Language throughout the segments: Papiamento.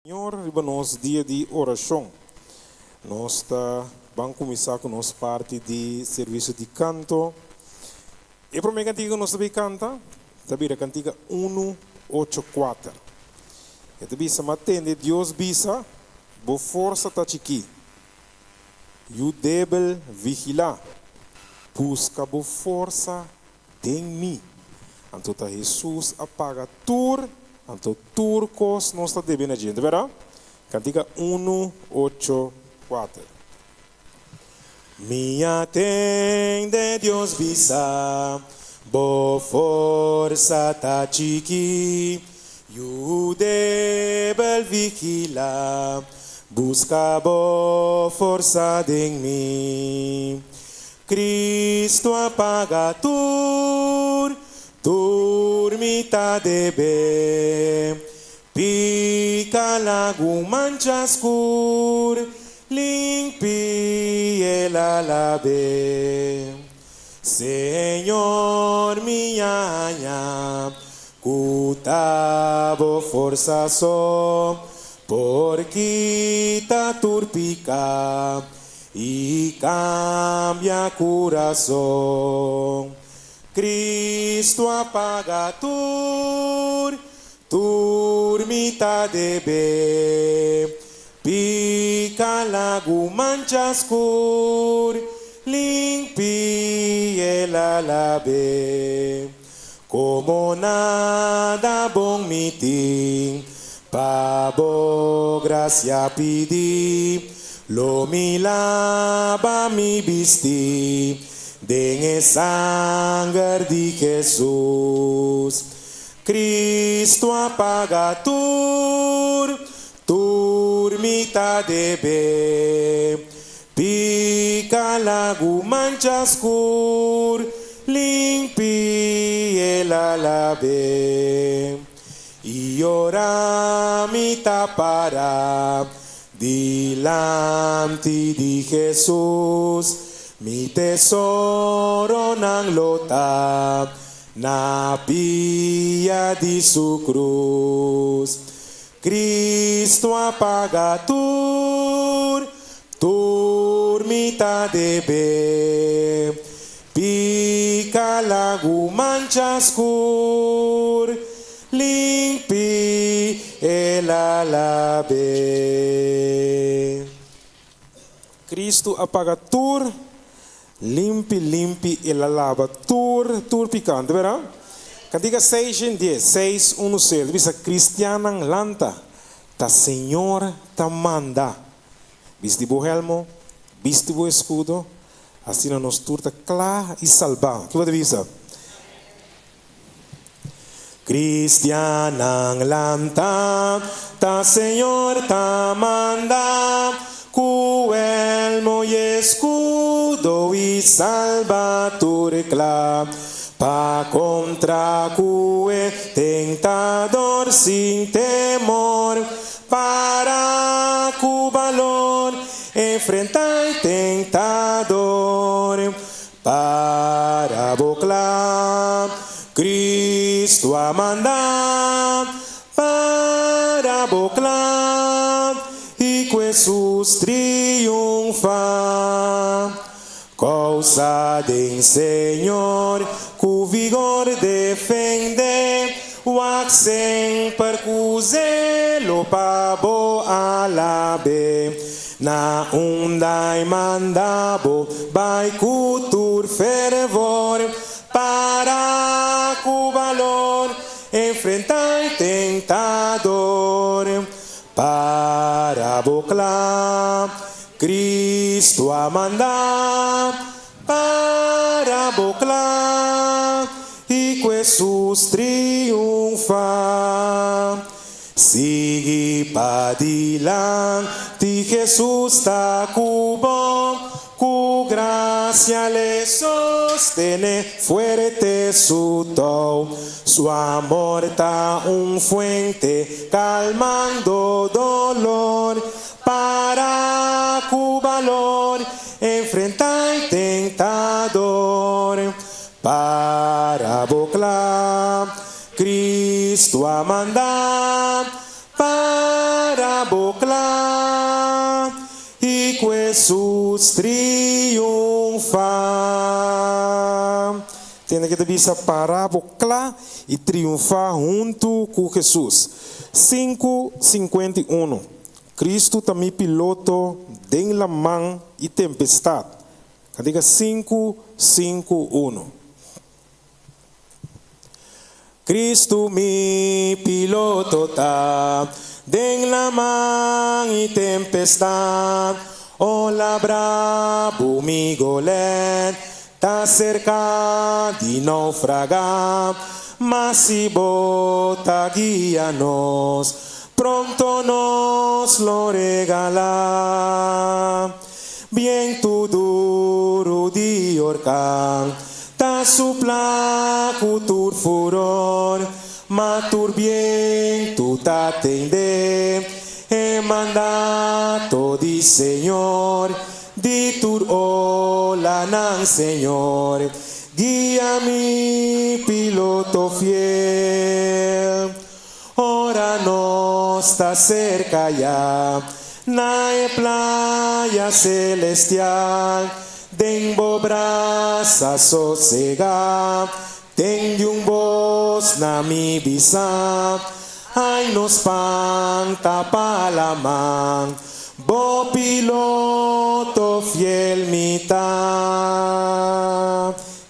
Señor riba nos dia di orashon. Nos ta ban kuminsá ku nos parti di servisio di kanto. E promé kantika ku nos ta bai kanta ta bira kantika unu ocho kuater. E ta bisa, Ma tende Dios bisa, Bo forsa ta chikí. Yu debel vigilá. Buska bo forsa Den mi. Anto ta Hesus a paga tur, anto tur kos nos ta debe na dje. Ta bèrda? Kantika unu, ocho, kuater. Mi a tende Dios bisa, Bo forsa ta chiki, yu debel vigila, buska bo forsa den mi. Cristo a paga tur, tur mi ta debe. Pica lagu mancha scur, limpi el a labe. Señor mi haña cu ta bo forsa so por kita tur pica. I kambia kurason. Kristu a paga tur, tur mi ta debe. Pika lagu mancha skur, limpi el a labe. Komo nada bon mi tin, pa bo grasia pidi, lo mi laba mi bisti den e sanger di Hesus. Cristo a paga tur, tur mi ta debe. Pica lagu mancha skur, limpi el a labe. I ora mi ta para dilanti di Hesus, mi tesoronan lo ta na pia di su krus. Cristo a paga tur, tur mi ta debe. Pica lagu mancha scur, limpi el a labe. Cristo a paga tur, limpi limpi el a laba tur, tur pica. Nta bera? Cantica seis en dies, seis uno sel, ta bisa, Cristiannan lanta, ta Señor ta manda. Bisti bo helmo, bisti bo escudo, asina nos tur ta cla y salba. Kico bo ta bisa? Cristiannan lanta, ta Señor ta manda, cu elmo y escudo y salba tur cla, pa contra cu e tentador sin temor, para cu balor enfrenta e tentador. Para bo kla, Cristo a manda, para bo kla, i ku Hesus triunfa. Kousa den Señor ku vigor defende, wak semper ku zelo pa bo alabe. Na unda e manda bo bai ku tur fervor, para ku balor enfrenta e tentador. Para bo kla, Cristo a manda, para bo kla, i ku Hesus triunfa. Sigui padilanti, Hesus ta ku bo, ku grasia l'e sostene fuerte su tou. Su amor ta un fuente kalmando dolor, para ku balor enfrenta e tentador. Para bo kla, Cristo a manda para. Hesus triunfá. Tende ke ta bisa para bo kla i triunfá huntu ku Hesus. 5:51 Kristu ta mi piloto den laman i tempestat. Kantika 5:51. Kristu mi piloto ta den laman i tempestat, Ola brabu mi golèt ta serka di naufragá, Ma si bo ta guia nos, pronto nos lo regalá. Bientu duru di orkan ta supla ku tur furor, ma tur bientu ta tende e mandato di Señor, di tur olanan Señor, guia mi piloto fiel. Ora nos ta serka ya na e playa celestial, den bo brasa sosega, tende un bos na mi bisa, Ai no spanta pa laman, bo piloto fiel mi ta.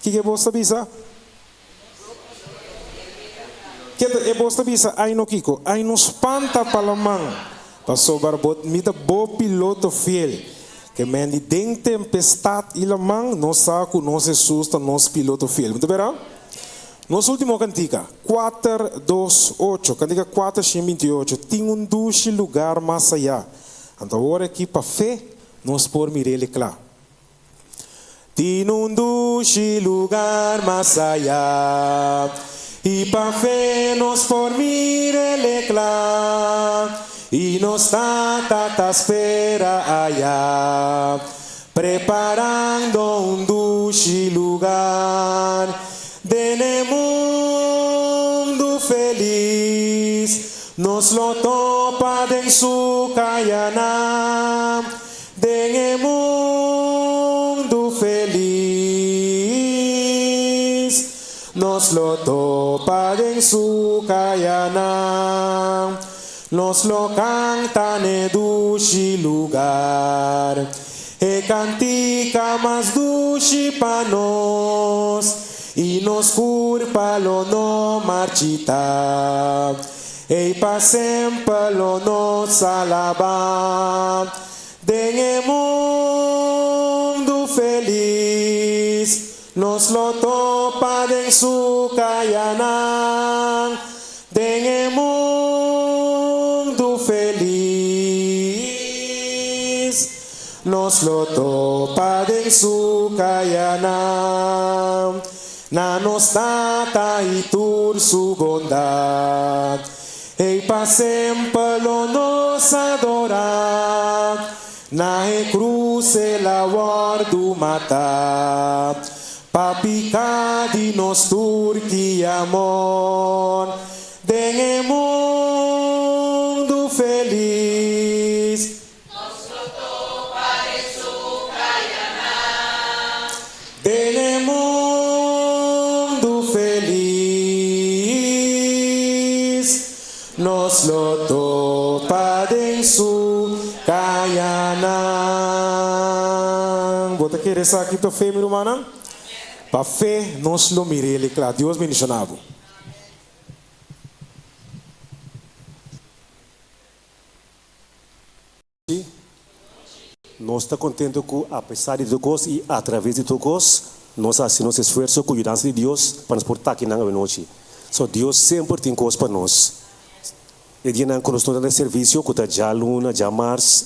Kiko e bos ta bisa? Ke ta e bos ta bisa, Ai no kiko? Ai no spanta pa laman, pasobra bo mi ta bo piloto fiel. Ke men di den tempestat i laman, nos sa ku nos Hesus ta nos piloto fiel. Bo ta bera? Nos ultimo kantika, kuater, dos, ocho, kantika 428, Tin un dushi lugar mas ayá. Anto awor aki pa fe nos por mir'el e kla. Tin un dushi lugar mas ayá, i pa fe nos por mir'el e kla, i nos Tata ta spera ayá, preparando un dushi lugar den e mundu felis, nos lo topa den su kayanan. Den e mundu felis nos lo topa den su kayanan, nos lo kanta n'e dushi lugar, e kantika mas dushi pa nos, i nos kurpa lo no marchita. Ei pa semper lo nos alabá den e mundu felis. Nos lo topa den su kayanan den e mundu felis. Nos lo topa den su kayanan. Na nos Tata i tur su bondat. Ei pa semper lo nos adorá. Na e krus el a wòrdu matá. Pa piká di nos tur ki amor. Den e mundu felis. Nos lo topa den su kayanan. Den e mundu felis. Nos lo topa den su kayanan. Bo ta kere esaki ta fe, mi rumannan? Pa fe nos lo mir'el i kla. Dios bendiciona bo. Nos ta contento cu apesar di tur cos y atraves di tur cos, nos a haci nos esfuerzo cu yudansa di Dios pa nos por ta akinan awenochi. So Dios semper tin cos pa nos. E dianan cu nos no ta na servicio, cu ta djaluna, djamars,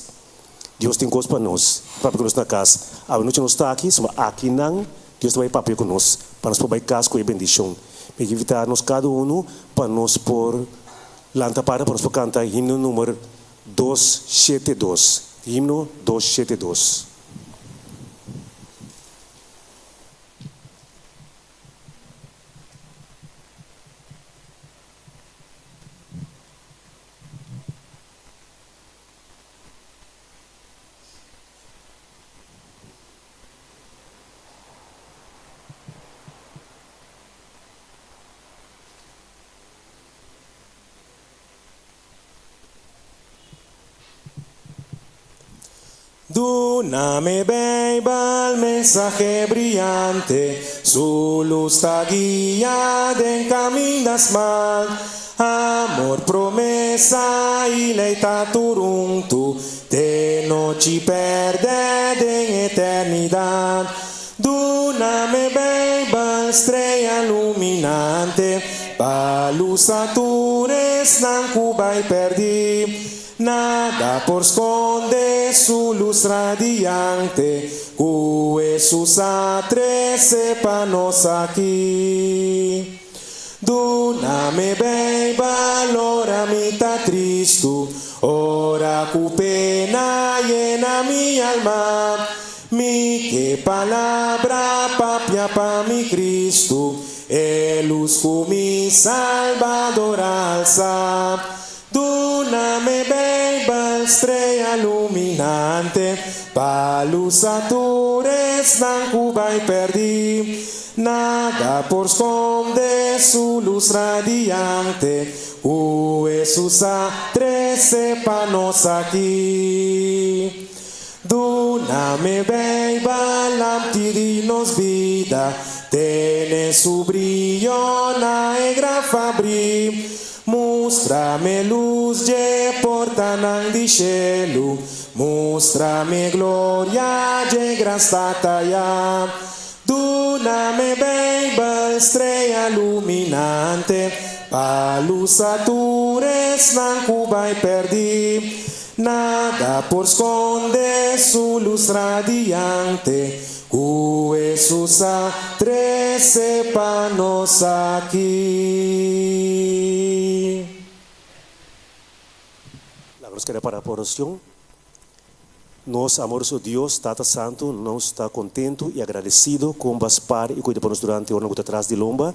Dios tin cos pa nos, papia cu nos na cas. Awenochi nos ta aki, suma akinan Dios ta bay papia cu nos, pa nos por bay cas cu e bendicion. Mi ke invita nos cada uno pa nos por lanta para pa nos por canta himno numer 272. Himno 272. Duna mi Beibel, mensahe briante, Su lus ta guia den kaminda smal. Amor, promesa i lei ta tur huntu, Te nochi pèrdè den eternidat. Duna mi Beibel, strea luminante, Pa lusa tur esnan ku bai pèrdí. Nada por skonde su lus radiante ku Hesus a trese pa nos aki. Duna mi Beibel ora mi ta tristu, ora ku pena yena mi alma. Mi ke palabra papia pa mi Kristu, e lus ku mi Salbador a alsa. Duna mi Beibel, strea luminante, pa lusa tur esnan ku bai pèrdí. Nada por skonde su lus radiante, ku Hesus a trese pa nos aki. Duna mi Beibel, lampi di nos bida, tene su briyo na e gran fabrí. Mustra mi lus dje portanan di shelu, mustra mi gloria dje gran stat aya. Duna mi Beibel, strea luminante, pa lusa tur esnan ku bai pèrdí. Nada por skonde su lus radiante ku Hesus a trese pa nos aki. Laga nos keda para pa oracion. Nos amoroso Dios, Tata Santu, nos ta kontentu i agradesido kon bo a spar i kuida pa nos durante e ora ku ta tras di lomba,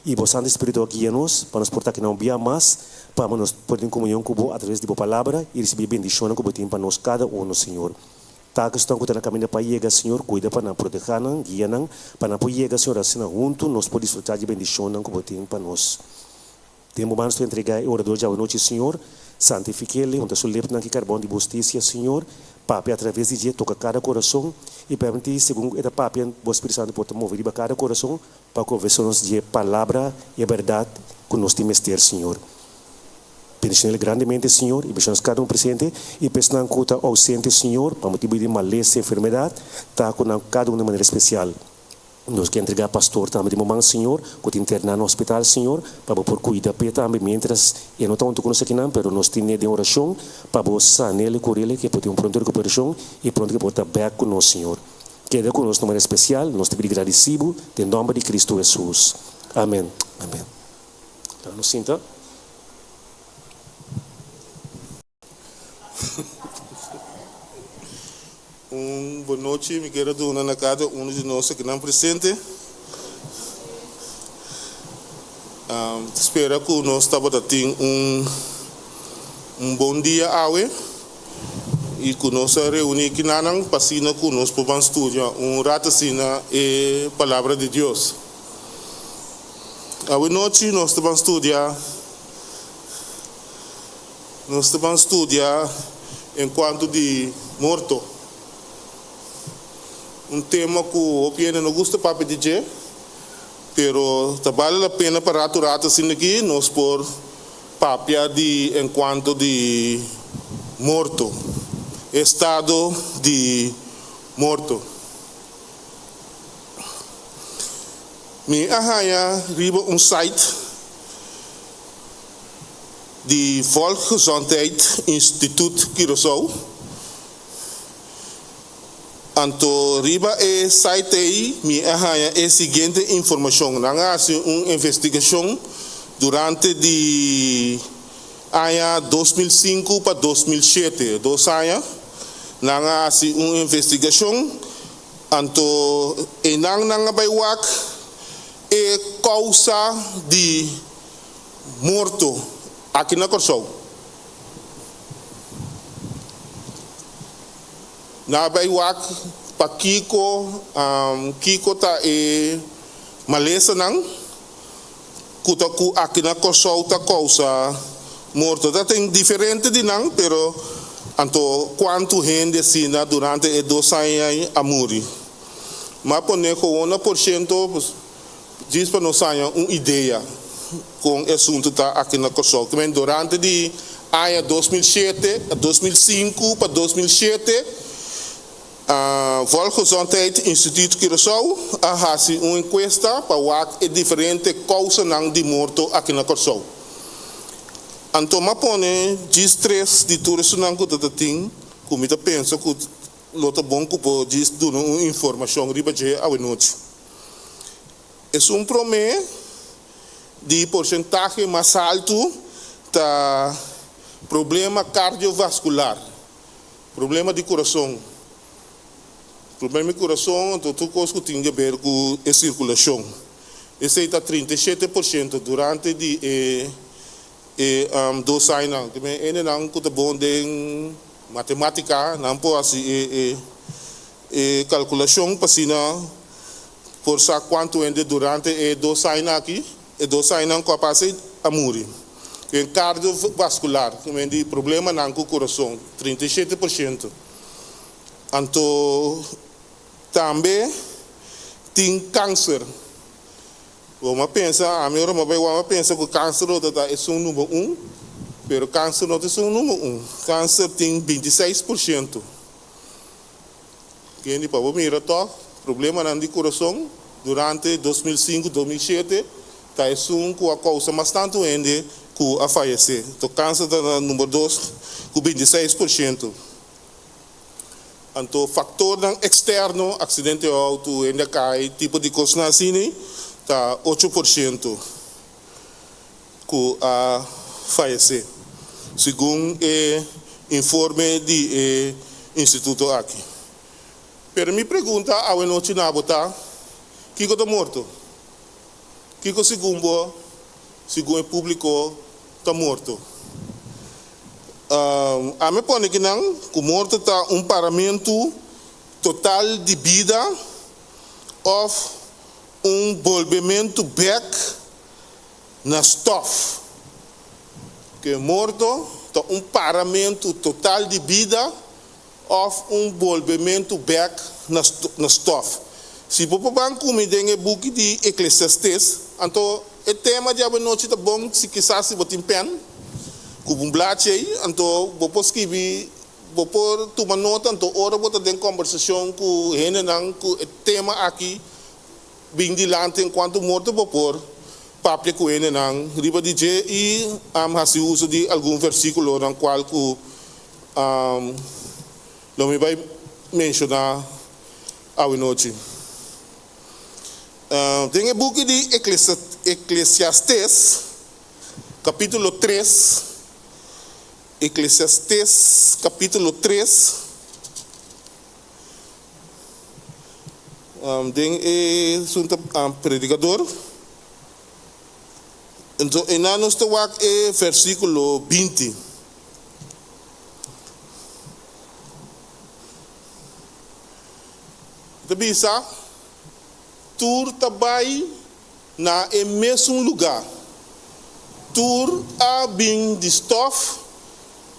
i bo Santu Spiritu a guia nos pa nos por ta aki na un bia mas pa nos por tin komunion ku bo atraves di bo Palabra i risibí e bendishonnan ku bo tin pa nos kada uno, Señor. Ta esnan ku ta na kaminda pa yega, Señor, kuida pa nan, protehá nan, guia nan pa nan por yega, Señor, asina huntu nos por disfrutá di e bendishonnan ku bo tin pa nos. Den bo mans ta entregá e orador djawe nochi, Señor. Santifik'é, hunta su lepnan ki karbon di bo hustisia, Señor. Papia atraves di dje, toka kada kurason, i permití segun ku e ta papia, bo Spiritu Santu por ta move riba kada kurason pa konvensé nos dje Palabra i e bèrdat ku nos tin mester, Señor. Bendishon'el grandemente, Señor, i bendishona nos kada un presente, i pa esnan ku ta ousente, Señor, pa motibu di malesa, enfermedat, ta ku nan kada un di manera spesial. Nos ke entregá pastor tambe den bo man, Señor, ku ta interná na hospital, Señor, pa bo por kuida p'e tambe miéntras e no ta huntu ku nos akinan, pero nos tin'é den orashon pa bo san'el i kur'el ke por tin un pronto rekuperashon i pronto ke por ta bèk ku nos, Señor. Keda ku nos na manera spesial, nos ta pidi gradisí bo den nòmber di Kristu Hesus. Amèn. Amèn. Laga nos sinta. Un bon nochi mi kier a duna na kada uno di nos akinan presente. Mi ta spera ku nos tabata tin un un bon dia awe i ku nos a reuní kinanan pa asina ku nos por ban studia un rat asina e Palabra di Dios. Awe nochi nos ta ban studia. Nos ta ban studia en cuanto di morto, un tema cu hopi hende no gusta papia di dje, pero ta bale la pena pa rato rato asina aki nos por papia di en cuanto di morto, estado di morto. Mi a haña riba un site di Volksgezondheid Instituut Curaçao. Anto riba e site ei mi a haña e siguiente informashon, Nan a hasi un investigashon durante di aña 2005 pa 2007, dos aña, nan a hasi un investigashon, anto einan nan a bai wak e kousa di morto aki na Kòrsou. Nan a bai wak pakiko, kiko ta e malesanan ku ta ku aki na Kòrsou ta kousa morto. Ta tin diferente di nan, pero Anto kuantu hende asina durante e dos aña ei a muri? M'a pone gewoon na porshento djis pa nos haña un idea kon e asuntu ta aki na Kòrsou. Kimen durante di aña 2007, 2005 pa 2007, Volksgezondheid Instituut Curaçao a hasi un enkuesta pa wak e diferente kousanan di morto aki na Kòrsou. Anto m'a pone djis tres di tur esunnan ku ta ta tin ku mi ta pensa ku lo ta bon ku por djis duna un informashon riba dje awenochi. Esun promé di porsentahe mas haltu ta problema kardiovaskular, problema di kurason. Problema di kurason anto tur kos ku tin di aber ku e sirkulashon. Esei ta 37% durante di e e dos añanan. Te men hendenan ku ta bon den matemátika nan por hasi e e e kalkulashon pa asina por sa kuantu hende durante e dos añanan aki, e dos añanan ku a pasa a muri. Den kardiovaskular, te men di problemanan ku kurason, 37%. Anto Tambe tin kanser. Bo a pensa, ami ora mi a bai wak mi a pensa ku kanser lo ta ta esun number un, pero kanser no ta esun number un. Kanser tin 26%. Kendi pa bo mira tòg, problemanan di kurason durante 2005, 2007 ta esun ku a kousa mas tantu hende ku a fayesé. Anto kanser ta na number dos ku 26%. Anto faktornan eksterno, aksidente di outo, hende a kai, tipo di kosnan asina, ta 8% ku a fayesé, segun e informe di e instituto aki. Pero mi pregunta awe nochi na bo ta, kiko ta morto? Kiko segun bo, segun e públiko, ta morto? Ami a pone kinan ku morto ta un paramentu total di bida òf un bolbementu bèk na stòf. Ke morto ta un paramentu total di bida òf un bolbementu bèk na stòf. Si bo por ban ku mi den e buki di Eklesiastes, anto e tema di awenochi ta bon si kisas si bo tin pèn ku un blachi ei, anto bo por skibi, bo por tuma nota, anto ora bo ta den kòmbersashon ku hendenan ku e tema aki bin dilanti enkuanto morto bo por papia ku hendenan riba di dje i hasi uso di algun versíkulonan kual ku Lo mi bai menshoná awenochi. Den e buki di Eklesiastes, kapítulo 3, Eklesiastes kapítulo 3, den e asuntu Predikador, enton einan nos ta wak e versíkulo 20. Ta bisa, Tur ta bai na e mesun lugá. Tur a bin di stòf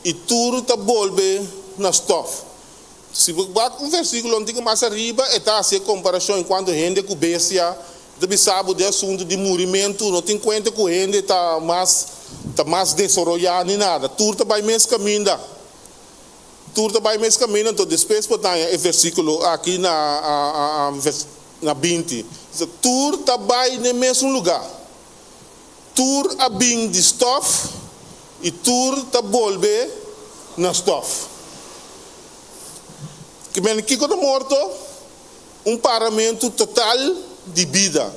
i tur ta bolbe na stòf. Si bo wak un versíkulo un tiki mas ariba, e ta hasi e komparashon enkuanto hende ku bestia. E ta bisa bo den asuntu di murimentu, no tin kuenta ku hende ta mas ta mas desaroyá ni nada. Tur ta bai mes kaminda. Tur ta bai mes kaminda. Anto despues bo ta haña e versíkulo aki na na 20. Bisa, Tur ta bai n'e mesun lugá. Tur a bin di stòf i tur ta bolbe na stòf. Kimen kiko ta morto? Un paramentu total di bida.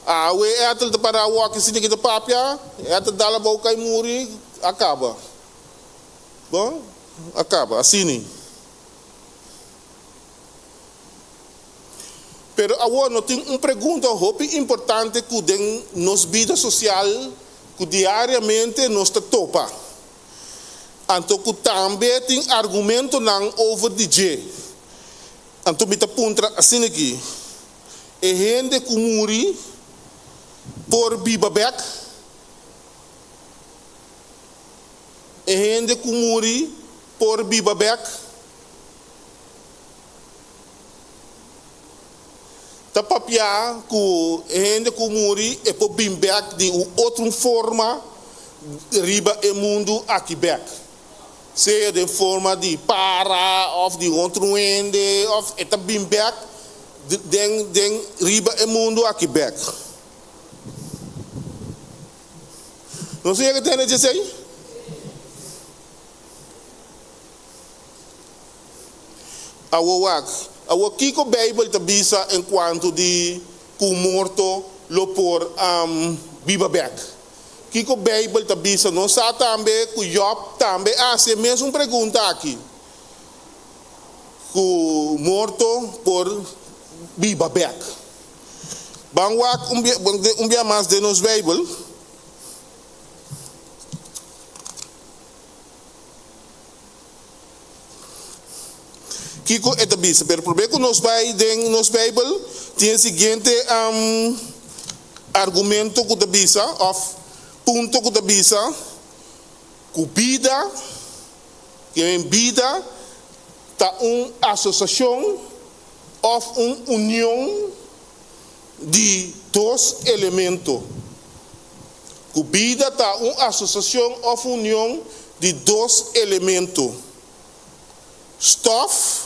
Awe Ethel ta para awor ki sinti ki ta papia, Ethel dal abou kai muri, a kaba. Bon, a kaba, asini. Pero awor no tin un pregunta hopi importante ku den nos bida sosial ku diariamente nos ta topa. Anto ku tambe tin argumentonan over di dje. Anto mi ta puntra asina aki, e hende ku muri por biba bek? E hende ku muri por biba bèk? Ta papia ku e hende ku muri e por bin bèk di un otro forma riba e mundu aki bèk, sea den forma di para òf di un otro hende òf e ta bin bèk den den riba e mundu aki bèk. Nos a yega tende djesei? Awor wak, awor kiko Beibel ta bisa en kuantu di ku morto lo por biba bèk? Kiko Beibel ta bisa? Nos sa tambe ku Jòb tambe a hasi e mesun pregunta aki, ku morto por biba bèk. Ban wak un bia mas den nos Beibel. Kiko e ta bisa? Pero promé ku nos bai den nos Beibel, tin e siguiente argumento ku ta bisa òf punto ku ta bisa ku bida, ke bida ta un asosiashon òf un union di dos elemento. Ku bida ta un asosiashon òf union di dos elemento, stòf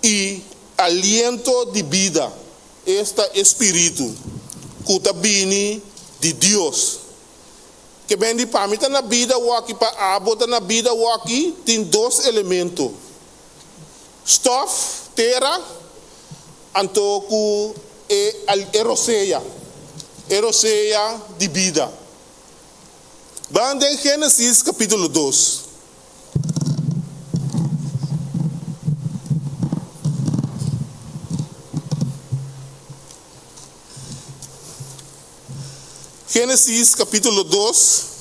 i aliento di bida, esta e spiritu, ku ta bini di Dios. Ke ben di pa mi ta na bida wòki, pa abo ta na bida wòki, tin dos elemento. Stof, tera, anto ku e e rosea, e rosea di bida. Ban den Génesis kapítulo dos. Génesis kapítulo dos.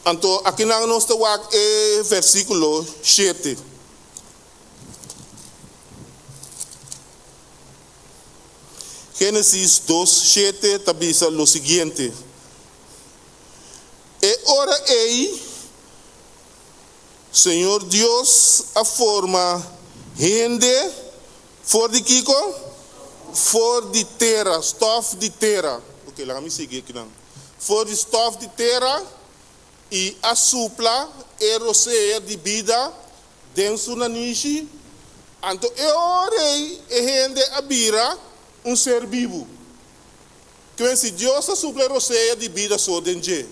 Anto akinan nos ta wak e versíkulo shete. Génesis dos shete ta bisa lo siguiente, E ora ei Señor Dios a forma hende for di kiko? For di tera, stòf di tera. Oke, laga mi sigui akinan. For di stòf di tera i a supla e rosea di bida den su nanishi, anto e ora ei e hende a bira un ser bibu. Kwen si Dios a supla e rosea di bida so den dje,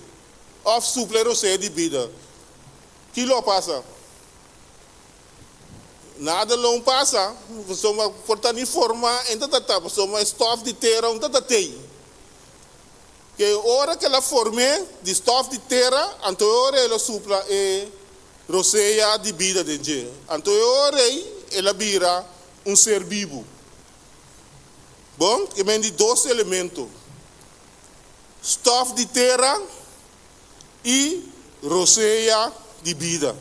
òf supla e rosea di bida, Ki lo pasa? Nada lo un pasa, pasobra por ta ni forma en ta ta, pasobra e stof di tera un ta ta tei. Ke ora ke el a form'é di stof di tera, anto e ora el a supla e rosea di bida den dje. Anto e ora ei el a bira un ser bibu. Bon, ke men di dos elemento, stof di tera i rosea di bida.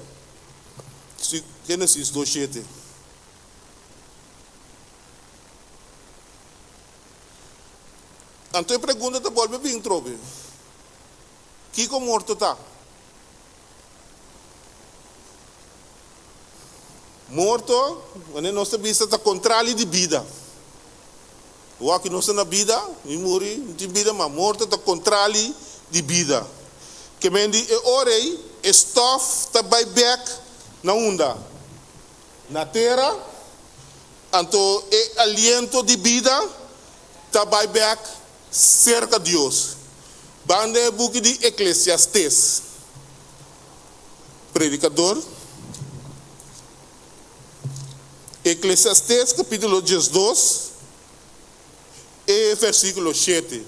Génesis dos shete. Anto e pregunta ta bolbe bin trobe, Kiko morto ta? Morto, wanneer nos ta bisa, ta kontrali di bida. Wak nos ta na bida, mi muri, no tin bida, ma morto ta kontrali di bida. Ke men di e ora ei, e stòf ta bai bèk na unda? Na tera, anto e aliento di bida ta bai bèk serka Dios. Ban den e buki di Eklesiastes. Predikador. Eklesiastes kapítulo diesdos e versíkulo shete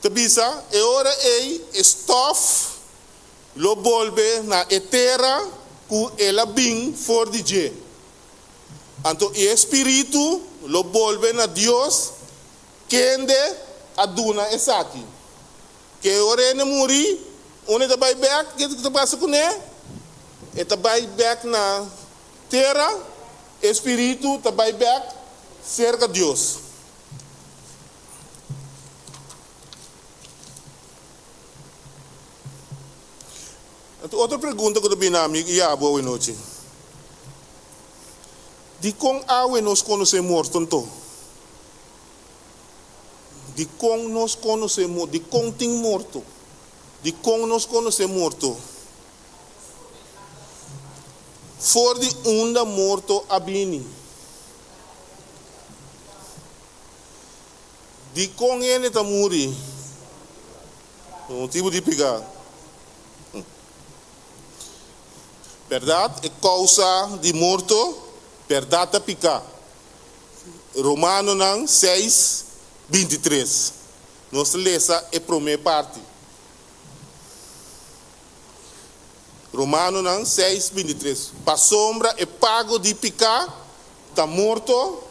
ta bisa, E ora ei e stòf lo bolbe na e tera ku el a bin for di dje. Anto e spiritu lo bolbe na Dios kende a duna esaki. Ke ora hende muri, unda e ta bai bèk? Ke ta pasa kuné? E ta bai bèk na tera, e spiritu ta bai bèk serka Dios. Anto otro pregunta ku ta bini na mi i abo awe nochi, Dikon awe nos konosé morto anto? Dikon nos konosé morto? Dikon tin morto? Dikon nos konosé morto? For di unda morto a bini? Dikon hende ta muri? Pa motibu di piká. Bèrdat, e kousa di morto, bèrdat ta piká. Romanonan seis, bintitres. Nos ta lesa e promé parti. Romanonan seis, bintitres. Pasobra e pago di piká ta morto.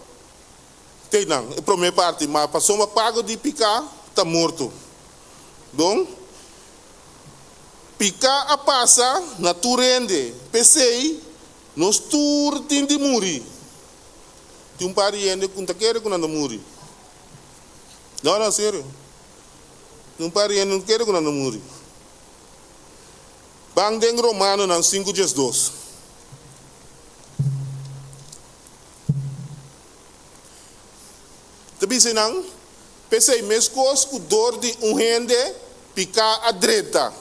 Te nan, e promé parti, ma pasobra pago di piká ta morto. Bon, piká a pasa na tur hende, p'esei nos tur tin di muri. Tin un par di hende ku no ta kere ku nan ta muri. No, no, serio. Tin un par di hende no kere ku nan ta muri. Ban den Romanonan sinku diesdos. Ta bisa nan, P'esei meskos ku dor di un hende piká a drenta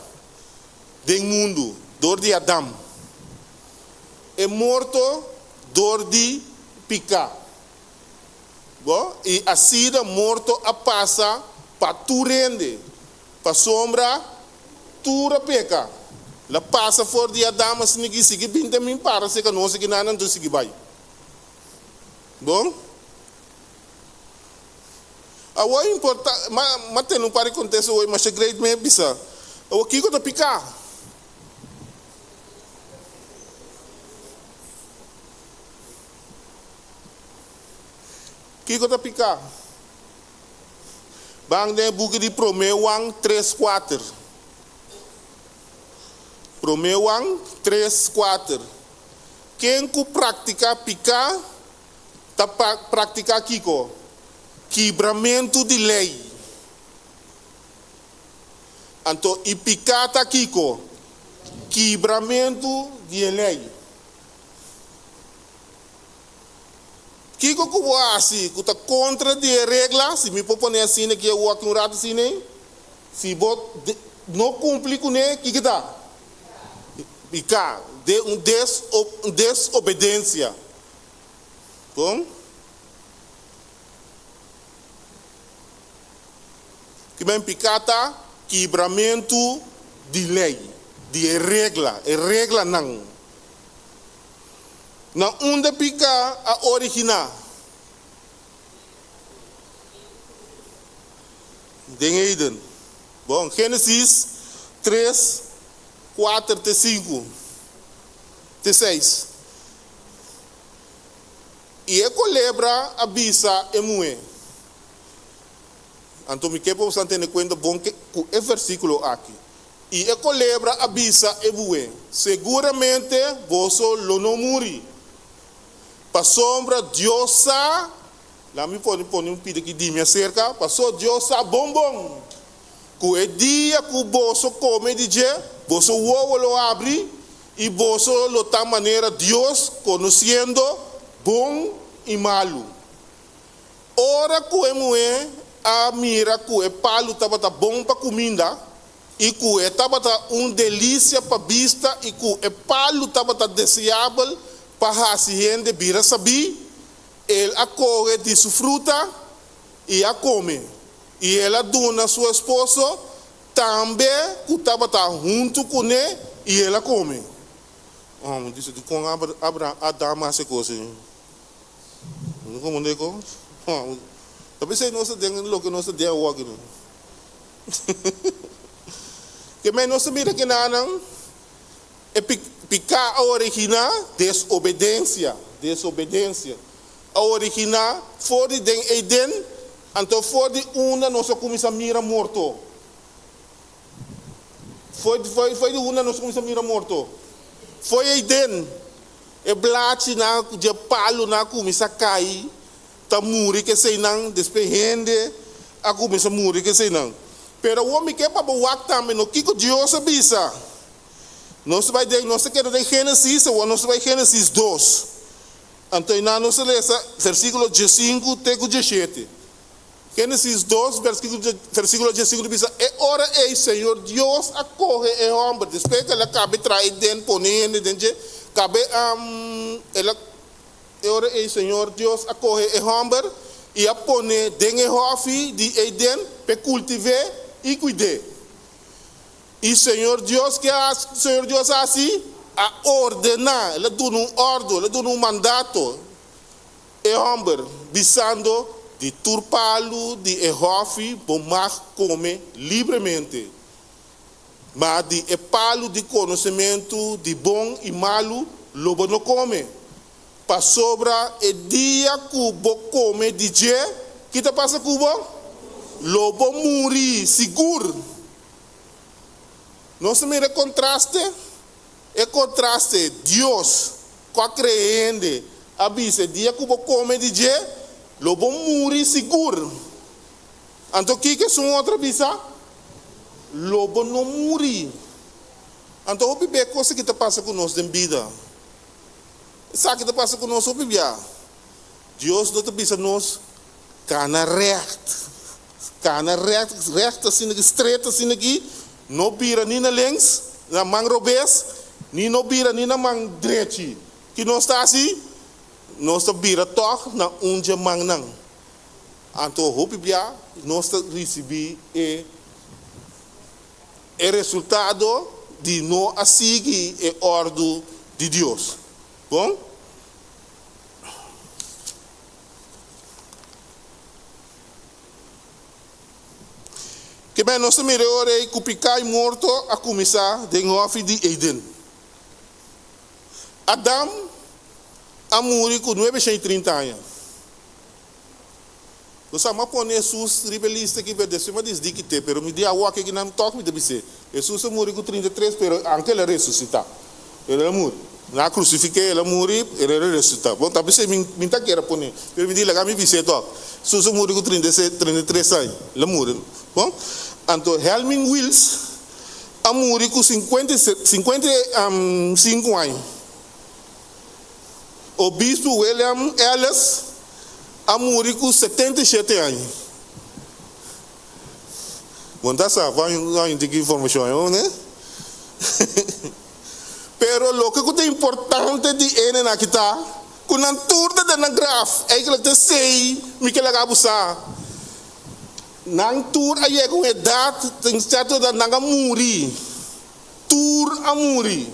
den mundu dor di Adam, e morto dor di piká. Bo, i asina morto a pasa pa tur hende, pasobra tur a peka. El a pasa for di Adam asina ki sigui bin ta min para serka nos aki nan anto sigui bai. Bon. Awor importa, ma, ma tene un par di kontesto awor, masha great mi a bisa. Awor kiko ta piká? Kiko ta piká? Ban den e buki di Promé Juan tres kuater. Promé Juan tres kuater. Ken ku praktiká piká ta praktiká kiko? Kibramentu di lei. Anto i piká ta kiko? Kibramentu di e lei. Kiko ku bo hasi ku ta kontra di e regla, si mi por pone asina ki awor aki un ratu asina ei, si bo no kumpli kuné, kiko ta? Piká, de un desobedensia. Kon? Kimen piká ta kibramentu di lei, di e regla, e reglanan. Na unda piká a originá? Den Eden. Bon, Génesis tres, kuater te sinku, te seis. I e kolebra a bisa e muhé. Anto mi ke pa boso tene kuenta bon ku e versíkulo aki. I e kolebra a bisa e muhé, Seguramente boso lo no muri. Pasobra Dios sa, laat mi pone pone un pida ki di mi aserka, paso Dios sa bon bon ku e dia ku boso kome di dje, boso wowo lo habri i boso lo ta manera Dios, konosiendo bon i malu. Ora ku e muhé a mira ku e palu tabata bon pa kuminda i ku e tabata un delisia pa bista i ku e palu tabata deseabel pa hasi hende bira sabí, el a kohe di su fruta i a kome. I el a duna su esposo tambe ku tabata huntu kuné, i el a kome. Mi dice, Dikon Abraham, Adam a hasi e kos ei? No komo de kos. Ta p'esei nos ta den loke nos ta den awor aki no. Ke men nos ta mira kinanan e piká a originá desobedensia, desobedensia a originá for di den Eden, anto for di unda nos a kuminsá mira morto. For for di unda nos a kuminsá mira morto? Foi Eden. E blachinan ku dje palunan a kuminsá kai ta muri ku eseinan, despues hende a kuminsá muri ku eseinan. Pero awor mi ke pa bo wak tambe no kiko Dios a bisa. Nos ta bai den, nos ta keda den Génesis, awor nos ta bai Génesis dos. Anto einan nos ta lesa versíkulo diesinku te ku dieshete. Génesis dos, versíkulo diesinku ta bisa, E ora ei Señor Dios a kohe e hòmber, despues ku el a kabe traha Eden, pone hende den dje, kabe, el a, e ora ei Señor Dios a kohe e hòmber i a pone den e hòfi di Eden p'e kultiv'é i kuid'é. I Señor Dios ke a hasi? Señor Dios a hasi? A ordená, el a duna un òrdu, el a duna un mandato e hòmber, bisando, Di tur palu di e hòfi bo mag kome libremente, ma di e palu di konosementu di bon i malu lo bo no kome, pasobra e dia ku bo kome di dje, ki ta pasa ku bo? Lo bo muri sigur. Nos ta mira e kontraste? E kontraste, Dios, ku a krea hende, a bisa, e dia ku bo kome di dje, lo bo muri sigur. Anto kiko esun otro a bisa? Lo bo no muri. Anto hopi bia e kos aki ta pasa ku nos den bida. Esaki ta pasa ku nos hopi bia. Dios no ta bisa nos, Kana règt. Kana règt, règt asina aki, stret asina aki, no bira ni na links, na man robes, ni no bira ni na man drechi. Ki nos ta hasi? Nos ta bira tòg na un dje mannan. Anto hopi bia nos ta risibí e e resultado di no a sigui e òrdu di Dios. Bon? Kebé nos ta mira e ora ei ku piká i morto a kuminsá den hòfi di Eden. Adam a muri ku nuebe shen i trinta aña. Bo sa, mi a pone Hesus riba e lista aki, pero despues mi a disdi kit'é, pero mi di awor aki nan tòg mi ta bis'é, Hesus a muri ku 33, pero anke el a resusitá. El a muri. Nan a krusifik'é, el a muri, el a resusitá. Bon, ta p'esei mi mi ta kere pone, pero mi di laga mi bis'é tòg. Hesus a muri ku 33 aña, el a muri. Bon, anto Helmin Wiels a muri ku 55 aña. Obispu William Ellis a muri ku 77 aña. Bo no ta sa ku aña tin ki informashon ayo, ne? Pero loke ku ta importante di enen aki ta ku nan tur ta den nan graf. Eigenlijk ta esei mi ke laga bo sa. Nan tur a yega un edat, tin sierto edat nan a muri. Tur a muri.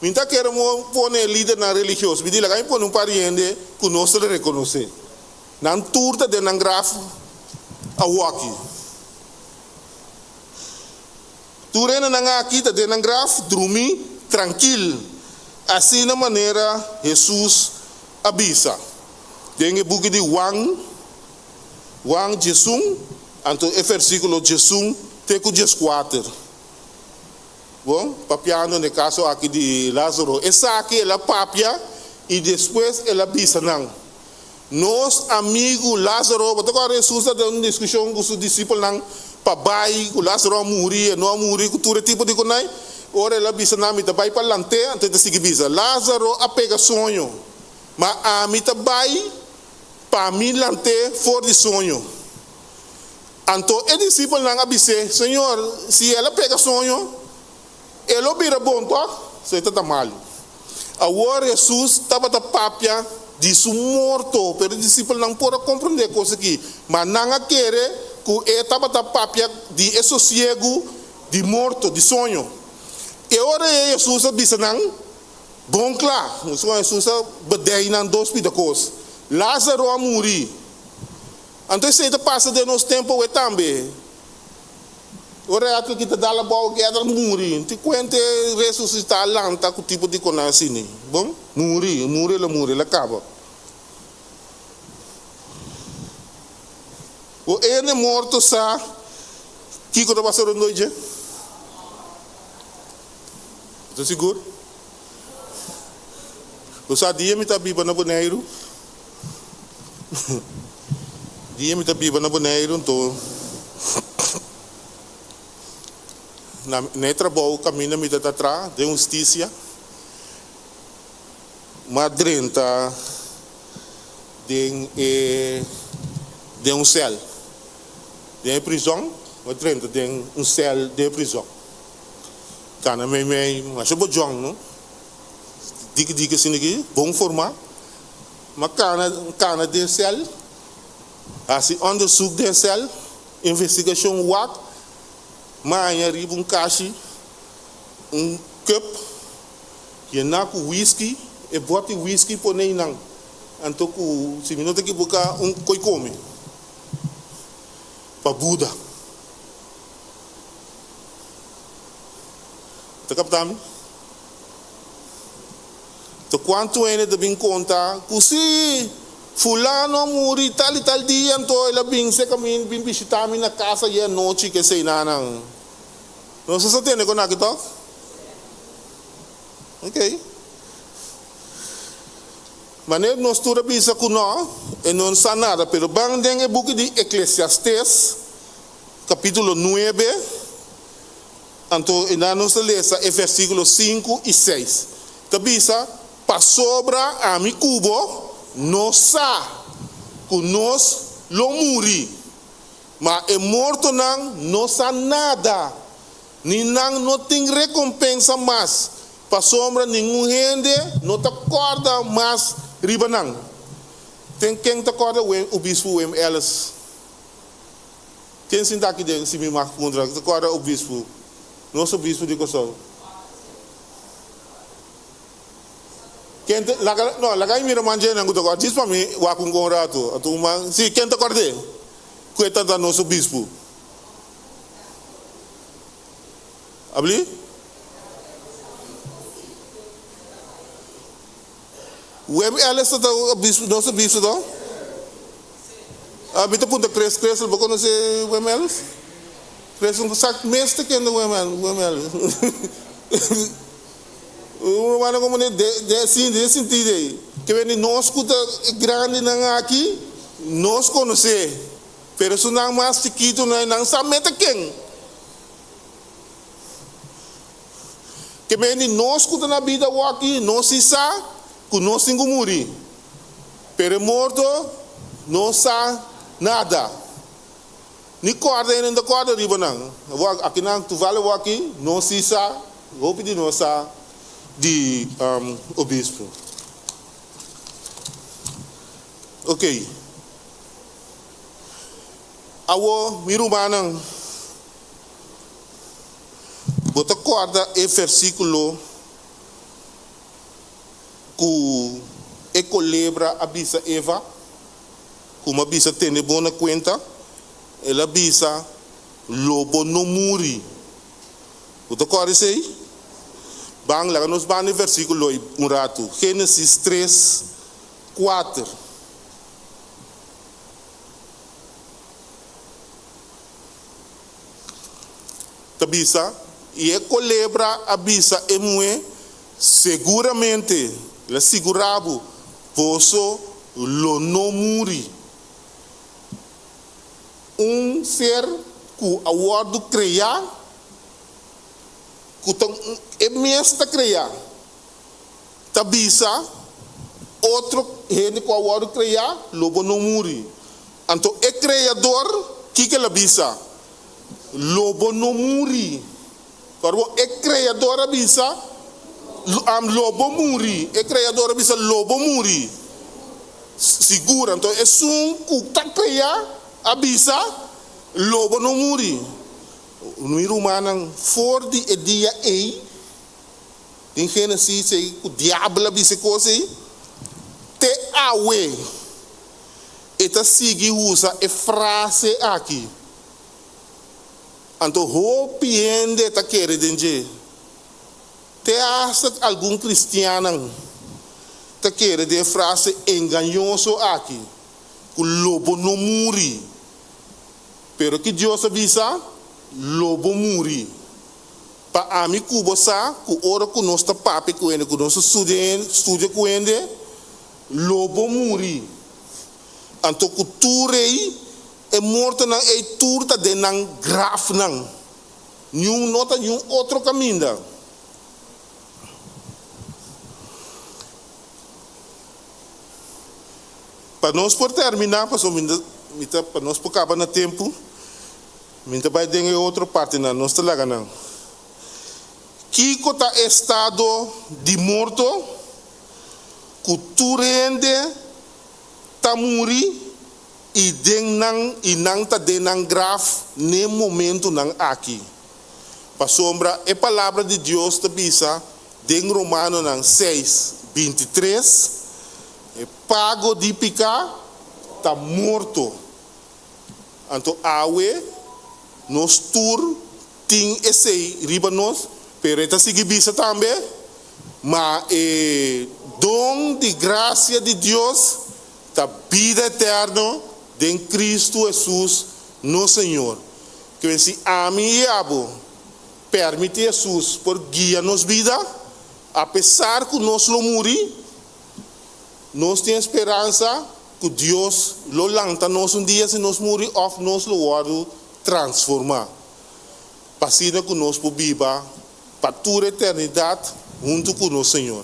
Mi ta kere mo pone e lidernan religioso. Mi di laga mi pone un par di hende ku nos ta rekonosé. Nan tur ta den nan graf awoki. Tur hendenan aki ta den nan graf drumí trankil, asina manera Hesus a bisa den e buki di Juan, Juan diesun, anto e versíkulo diesun te ku dieskuater. Bon, papiando n'e kaso aki di Lázaro, esaki el a papia i despues el a bisa nan, Nos amigu Lázaro, bo ta kòrda Hesus ta den un diskushon ku su disipelnan pa bai, ku Lázaro a muri, e no a muri, ku tur e tipo di konai? Ora el a bisa nan, Mi ta bai pa lant'é, anto e ta sigui bisa, Lázaro a pega soño, ma ami ta bai pa mi lant'é for di soño. Anto e disipelnan a bis'é, Señor, si el a pega soño, e lo bira bon, tòg? So e ta ta malu. Awor Hesus tabata papia di su morto, pero e disipelnan por a komprendé e kos akí, ma nan a kere ku e tabata papia di e sosiegu di morto, di soño. E ora ei Hesus a bisa nan bon kla, Hesus a bedei nan dos pida kos, Lázaro a muri. Anto esei ta pasa den nos tempu awe tambe. Ora e aki ta dal abou guerra muri. Ti kuente resusitá lanta ku tipo di konan asini. Bon, muri, muri el a muri, el a kaba. Bo hende morto sa kiko ta pasa rondó dje? Bo ta sigur? Bo sa dia mi ta biba na Boneiru? Dia mi ta biba na Boneiru nto Na na e trabou kaminda mi ta ta traha den hustisia, m'a drenta den e den un sèl. Den e prizòn, m'a drenta den un sèl den e prizòn. Kana meimei masha bojòn no, diki diki asina aki, bon formá. M'a kana kana den sèl, hasi òndersuk den sèl, investigashon wak. Maña riba un kashi, un cup yená ku whisky, e bòt di whisky pone einan, anto ku, si mi no ta ekiboká, un koi kome pa Buda. Ta kapta mi? Ta kuantu hende ta bin konta ku si fulano a muri tal i tal dia anto el a bin seka mi bin bishita mi na kas ayer anochi kesei nanan. Nos a sa tende kon aki tok? Ok. Manera nos tur a bisa ku no, e no sa nada, pero ban den e buki di Eklesiastes kapitulo nuebe. Anto einan nos ta lesa e versíkulo sinku i seis. Ta bisa, Pasobra ami ku bo no sa ku nos lo muri, ma e mortonan no sa nada, ni nan no tin rekompensa mas, pasobra ningun hende no ta kòrda mas riba nan. Ten ken ta kòrda Obispo Wim Ellis? Ken sinta aki den si mi mag puntra ta kòrda obispu, nos obispu di Kòrsou? Ken ta, laga, no, laga mi mira man djenan ku ta kòrda, djis pa mi wak un kon ratu, anto un man, si, ken ta kòrd'é ku e tabata nos obispu? Abli? Wem Ellis ta obispu, nos obispu to? Mi ta puntra Chris, Chris bo konosé Wem Ellis? Chris no sa mes ta kende Wem Wem Ellis. Un rumannan komo de de si den sentido ei. Ke bini nos ku ta e grandinan aki nos konosé, pero esunnan mas chikitunan nan sa meta ken. Ke mende nos ku ta na bida awor-aki, nos si sa ku nos tin ku muri. Pero e morto no sa nada. Ni kòrda hende no ta kòrda riba nan. Awor, akinan tuval awor-aki, nos si sa, hopi di nos sa di obispo. Okey. Awor, mi rumannan. Bo ta kòrda e versíkulo ku e kolebra a bisa Eva? Ku mi a bisa tene bo na kuenta? El a bisa, Lo bo no muri. Bo ta kòrda esei? Ban, laga nos ban e versíkulo ei un ratu. Génesis tres, kuater. Ta bisa, I e kolebra a bisa e muhé, Seguramente, el a sigurá bo, boso lo no muri. Un ser ku a wòrdu kreá, ku ta e mes ta kreá, ta bisa otro hende ku a wòrdu kreá, Lo bo no muri. Anto e Kreador, kiko el a bisa? Lo bo no muri. Ora bo e Kreador a bisa, Lo bo muri. E Kreador a bisa, Lo bo muri. Sigur. Anto esun ku ta krea a bisa, Lo bo no muri. Mi rumannan, for di e dia ei, Den Génesis ei ku diabel a bisa e kos ei, te awe e ta sigui usa e frase aki. Anto hopi hende ta kere den dje. Te asta algun kristiannan ta kere den e frase engañoso aki, ku lo bo no muri. Pero ki Dios a bisa? Lo bo muri. Pa ami ku bo sa ku ora ku nos ta papia ku hende, ku nos ta studia ku hende, lo bo muri. Anto ku tur ei, e mortonan ei tur ta den nan grafnan. Niun no ta niun otro kaminda. Pa nos por terminá, pasobra mi ta, mi ta, pa nos por kaba na tempu, mi ta bai den e otro partinan, nos ta laga nan. Kiko ta estado di morto ku tur hende ta muri i den nan i nan ta den nan graf n'e momentunan aki? Pasobra e Palabra di Dios ta bisa den Romanonan seis, 23, E pago di piká ta morto. Anto awe nos tur tin esei riba nos, pero e ta sigui bisa tambe, Ma e don di grasia di Dios ta bida eterno den Kristu Hesus nos Señor. Ke si ami i abo permití Hesus por guia nos bida, apesar ku nos lo muri, nos tin e speransa ku Dios lo lanta nos un dia si nos muri òf nos lo wòrdu transformá pa asina ku nos por biba pa tur eternidat huntu ku nos Señor.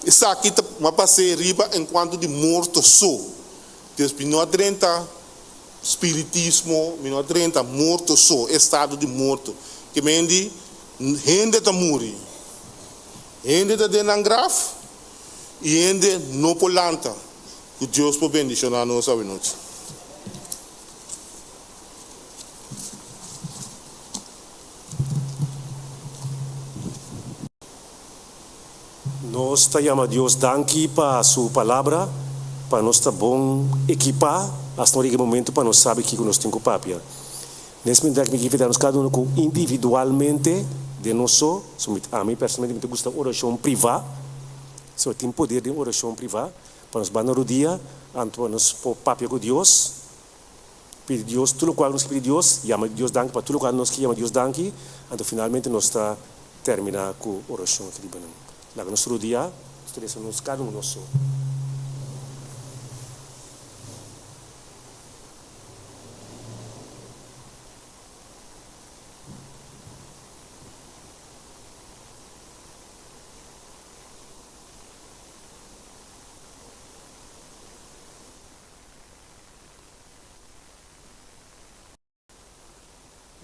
Esaki ta a pas'é riba enkuanto di morto so. Dios, mi no a drenta spiritismo, mi no a drenta morto so, estado di morto. Ke men di hende ta muri, hende ta den nan graf i hende no por lanta. Ku Dios por bendishoná nos awenochi. Nos ta yama Dios danki pa su palabra, pa nos ta bon ekipá hasta ora yega e momento pa nos sabi kiko nos tin ku papia. Nes mientras mi kier nos kada uno ku individualmente den nos so, so mi ami personalmente mi ta gusta orashon privá, so tin poder den orashon privá, pa nos banda rodia anto pa nos por papia ku Dios. Pidi Dios tur lokual nos ke pidi Dios, yama Dios danki pa tur lokual nos ke yama Dios danki, anto finalmente nos ta terminá ku orashon aki riba nan. Laga nos rodia, nos ta resa nos kada un nos so.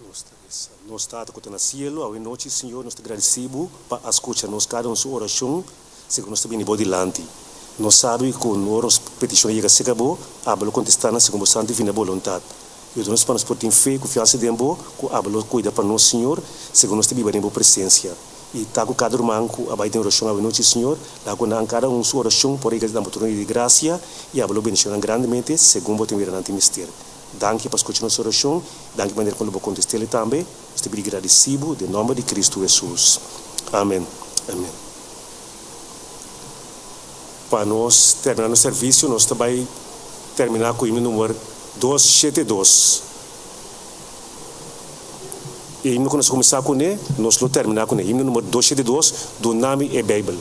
Nos ta resa. Nos Tata ku ta na sielu, awe nochi, Señor, nos ta gradisí Bo pa a skucha nos kada un su orashon segun nos ta bini Bo dilanti. Nos sabi ku ora nos petishon yega serka Bo, abo lo kontestá nan segun Bo santa i divina boluntat. Yuda nos pa nos por tin fe i konfiansa den Bo ku abo lo kuida pa nos, Señor, segun nos ta biba den Bo presensia. I ta ku kada ruman ku a bai den orashon awe nochi, Señor, laga ku nan kada un su orashon por yega na Bo trono di grasia, i abo lo bendishon nan grandemente segun Bo tin wera nan tin mester. Danki pa skucha nos orashon, danki manera kon lo Bo kontest'el tambe. Nos ta pidi gradisí Bo den nòmber di Kristu Hesus. Amen. Amen. Pa nos terminá nos servisio, nos ta bai terminá ku himno number 272. E himno ku nos a kuminsá kuné, nos lo terminá kuné. Himno number 272, Duna mi e Beibel.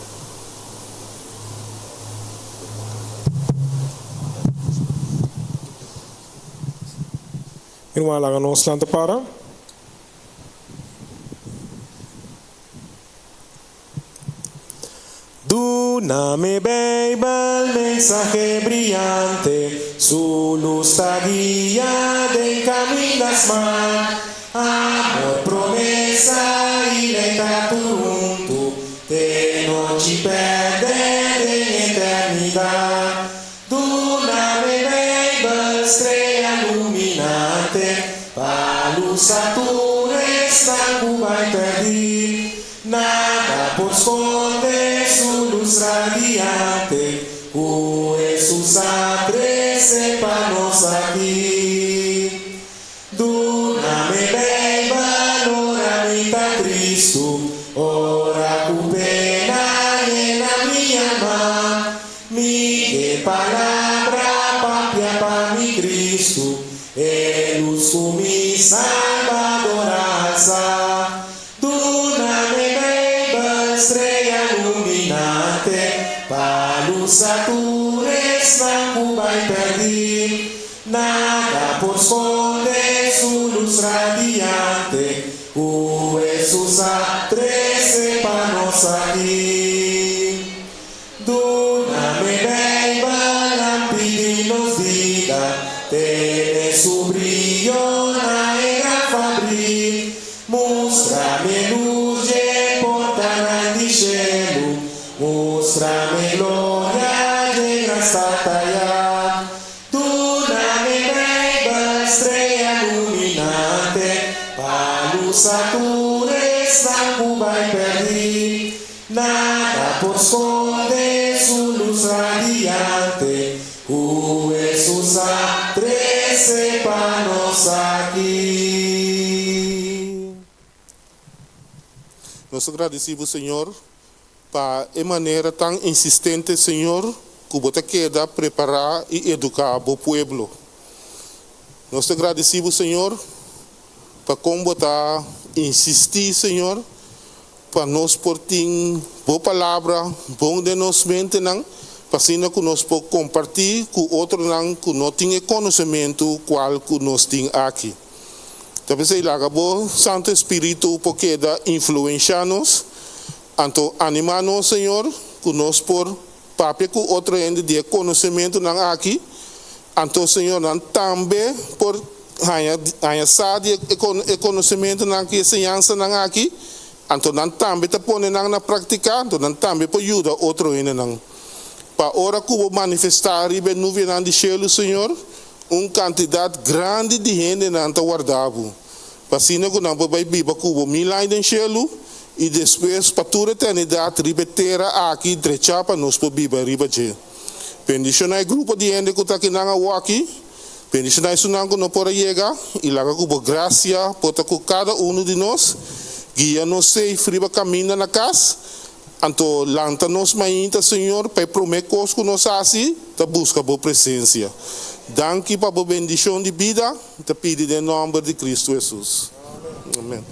Mi ruman, laga nos lanta para. Duna mi Beibel, mensahe briante, su lus ta guia den kaminda smal. Amor, promesa i lei ta tur huntu, te nochi pèrdè den eternidat. Duna mi Beibel, strea luminante, pa lusa tur esnan ku bai pèrdí. Nada por sconde su luz radiante cu Hesus a trece pa nos aki. Duna mi Bijbel ora mi ta tristu, ora cu pena yena mi alma. Mi ke palabra papia pa mi Cristo, e luz cu mi Salbador a alsa. Duna mi Beibel, strea luminante, pa lusa tur esnan ku bai pèrdí. Nada por skonde su lus radiante, ku. Hesus a trese pa nos aki. Duna mi Bijbel lampi di nos bida, tene su briyo na e gran fabrik. Mustra mi e lus dje portanan di shelu, mustra mi e gloria dje gran stad aya. Duna mi Bijbel strea luminante, pa lusa tur esnan ku bai pèrdí. Nada por skonde su lus radiante ku Hesus a trese pa nos aki. Nos ta gradisí bo, Señor, pa e manera tan insistente, Señor, ku bo ta keda prepará i eduká bo pueblo. Nos ta gradisí bo, Señor, pa kon bo ta insistí, Señor, Pa nos por tin Bo Palabra bon den nos mentenan, pa asina ku nos por kompartí ku otronan ku no tin e konosementu kual ku nos tin aki. Ta p'esei laga Bo Santu Espíritu por keda influenshá nos, anto animá nos, Señor, ku nos por papia ku otro hende di e konosementunan aki, anto, Señor, nan tambe por haña haña sa di e konosementunan aki, e señansanan aki, anto nan tambe ta pone nan na praktiká, anto nan tambe por yuda otro hendenan. Pa ora ku bo manifestá riba e nubianan di shelu, Señor, un kantidat grandi di hendenan ta warda bo, pa asina ku nan por bai biba ku bo mil aña den shelu, i despues pa tur eternidat riba e tera aki drechá pa nos por biba riba dje. Bendishoná e grupo di hende ku ta akinan awoki. Bendishoná esunnan ku no por a yega, i laga ku bo grasia por ta ku kada unu di nos. Guia nos safe riba kaminda na kas. Anto lanta nos mainta, Señor, pa e promé kos ku nos hasi ta buska bo presensia. Danki pa bo bendishon di bida, mi ta pidi den nòmber di Kristu Hesus. Amèn.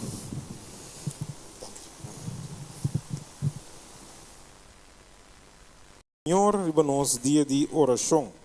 Señor riba nos dia di orashon.